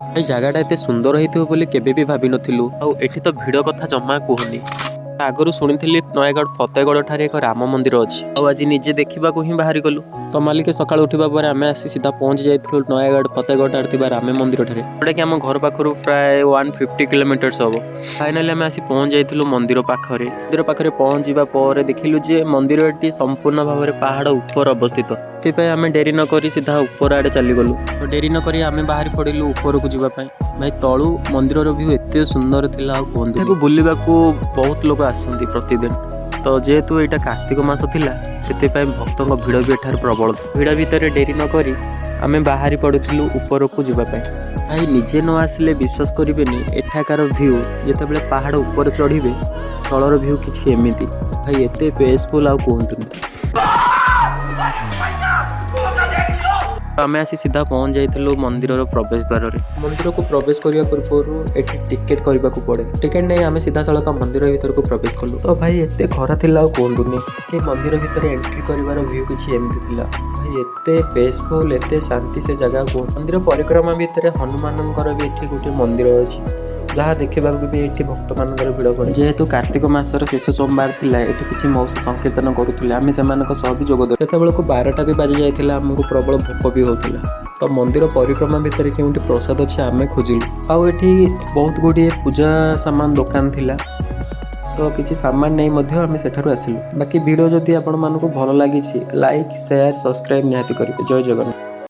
ଏଇ ଜାଗାଟା ଏତେ ସୁନ୍ଦର ହେଇଥିବ ବୋଲି କେବେ ବି ଭାବିନଥିଲୁ। ଆଉ ଏଠି ତ ଭିଡ଼ କଥା ଜମା କୁହନି। ଆଗରୁ ଶୁଣିଥିଲି ନୟାଗଡ଼ ଫତେଗଡ଼ ଠାରେ ଏକ ରାମ ମନ୍ଦିର ଅଛି, ଆଉ ଆଜି ନିଜେ ଦେଖିବାକୁ ହିଁ ବାହାରି ଗଲୁ। ତ ମାଲିକ, ସକାଳୁ ଉଠିବା ପରେ ଆମେ ଆସି ସିଧା ପହଞ୍ଚି ଯାଇଥିଲୁ ନୟାଗଡ଼ ଫତେଗଡ଼ ଠାରେ ଥିବା ରାମ ମନ୍ଦିର ଠାରେ, ଯୋଉଟାକି ଆମ ଘର ପାଖରୁ ପ୍ରାୟ 150 କିଲୋମିଟର୍ସ ହବ। ଫାଇନାଲି ଆମେ ଆସି ପହଞ୍ଚି ଯାଇଥିଲୁ ମନ୍ଦିର ପାଖରେ। ମନ୍ଦିର ପାଖରେ ପହଞ୍ଚିବା ପରେ ଦେଖିଲୁ ଯେ ମନ୍ଦିରଟି ସମ୍ପୂର୍ଣ୍ଣ ଭାବରେ ପାହାଡ଼ ଉପରେ ଅବସ୍ଥିତ। ସେଥିପାଇଁ ଆମେ ଡେରି ନ କରି ସିଧା ଉପର ଆଡ଼େ ଚାଲିଗଲୁ। ତ ଡେରି ନ କରି ଆମେ ବାହାରି ପଡ଼ିଲୁ ଉପରକୁ ଯିବା ପାଇଁ। ଭାଇ, ତଳୁ ମନ୍ଦିରର ଭ୍ୟୁ ଏତେ ସୁନ୍ଦର ଥିଲା ଆଉ କୁହନ୍ତୁ। ଏଠାକୁ ବୁଲିବାକୁ ବହୁତ ଲୋକ ଆସନ୍ତି ପ୍ରତିଦିନ। ତ ଯେହେତୁ ଏଇଟା କାର୍ତ୍ତିକ ମାସ ଥିଲା, ସେଥିପାଇଁ ଭକ୍ତଙ୍କ ଭିଡ଼ ବି ଏଠାରେ ପ୍ରବଳ ଥିଲା। ଭିଡ଼ ଭିତରେ ଡେରି ନ କରି ଆମେ ବାହାରି ପଡ଼ୁଥିଲୁ ଉପରକୁ ଯିବା ପାଇଁ। ଭାଇ, ନିଜେ ନ ଆସିଲେ ବିଶ୍ୱାସ କରିବେନି ଏଠାକାର ଭ୍ୟୁ। ଯେତେବେଳେ ପାହାଡ଼ ଉପରେ ଚଢ଼ିବେ, ତଳର ଭ୍ୟୁ କିଛି ଏମିତି। ଭାଇ, ଏତେ ପିସଫୁଲ୍ ଆଉ କୁହନ୍ତୁନି। ଆମେ ଆସି ସିଧା ପହଞ୍ଚି ଯାଇଥିଲୁ ମନ୍ଦିରର ପ୍ରବେଶ ଦ୍ୱାରରେ। ମନ୍ଦିରକୁ ପ୍ରବେଶ କରିବା ପୂର୍ବରୁ ଏଠି ଟିକେଟ୍ କରିବାକୁ ପଡ଼େ। ଟିକେଟ୍ ନେଇ ଆମେ ସିଧାସଳଖ ମନ୍ଦିର ଭିତରକୁ ପ୍ରବେଶ କଲୁ। ତ ଭାଇ, ଏତେ ଖରା ଥିଲା ଆଉ କୁହନ୍ତୁନି କି ମନ୍ଦିର ଭିତରେ ଏଣ୍ଟ୍ରି କରିବାର ଭ୍ୟୁ କିଛି ଏମିତି ଥିଲା। ଭାଇ, ଏତେ ପିସଫୁଲ୍, ଏତେ ଶାନ୍ତି ସେ ଜାଗା କୁହ। ମନ୍ଦିର ପରିକ୍ରମା ଭିତରେ ହନୁମାନଙ୍କର ବି ଏଠି ଗୋଟେ ମନ୍ଦିର ଅଛି, ଯାହା ଦେଖିବାକୁ ବି ଏଠି ଭକ୍ତମାନଙ୍କର ଭିଡ଼ ପଡ଼େ। ଯେହେତୁ କାର୍ତ୍ତିକ ମାସର ଶେଷ ସୋମବାର ଥିଲା, ଏଠି କିଛି ମଉସା ସଂକୀର୍ତ୍ତନ କରୁଥିଲେ। ଆମେ ସେମାନଙ୍କ ସହ ବି ଯୋଗ ଦେଲୁ। ସେତେବେଳକୁ 12ଟା ବି ବାଜି ଯାଇଥିଲା। ଆମକୁ ପ୍ରବଳ ଭୋକ ବି ହେଉଥିଲା। ତ ମନ୍ଦିର ପରିକ୍ରମା ଭିତରେ କେଉଁଠି ପ୍ରସାଦ ଅଛି, ଆମେ ଖୋଜିଲୁ। ଆଉ ଏଠି ବହୁତ ଗୁଡ଼ିଏ ପୂଜା ସାମାନ ଦୋକାନ ଥିଲା। ତ କିଛି ସାମାନ ନେଇ ମଧ୍ୟ ଆମେ ସେଠାରୁ ଆସିଲୁ। ବାକି ଭିଡ଼ିଓ ଯଦି ଆପଣମାନଙ୍କୁ ଭଲ ଲାଗିଛି, ଲାଇକ୍, ସେୟାର, ସବସ୍କ୍ରାଇବ୍ ନିହାତି କରିବେ। ଜୟ ଜଗନ୍ନାଥ।